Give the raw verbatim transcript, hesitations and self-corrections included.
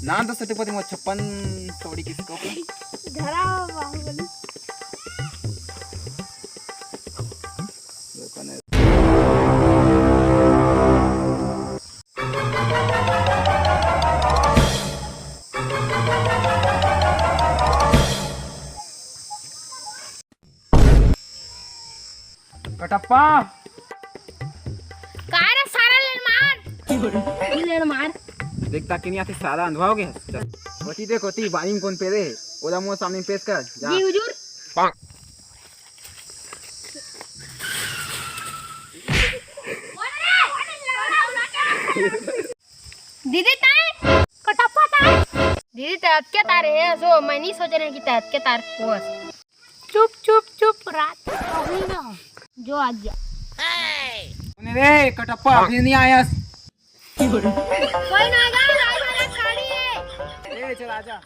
नाम तो सत्यपति मोर छप्पन तोड़ी किसको। धरा बाहुबली। कटप्पा। का रे सारा लेन मार। लेन मार। देख ताकि नहीं आते सारा अंधवा हो गया। चल। होती देख होती बारी में कौन पेरे है। ओला मोर सामने पेश कर। जा। जी हुजूर। दीदी ताई। कटप्पा ताई। दीदी ताई अतके तार है सो मैं नहीं सोच रहे कि ताई अतके तार। चुप चुप चुप रात अभी ना हो। जो आ जा। रे कटप्पा अभी नहीं आया। कोई ना गा, आज मेरा खाली है। ए चल आजा।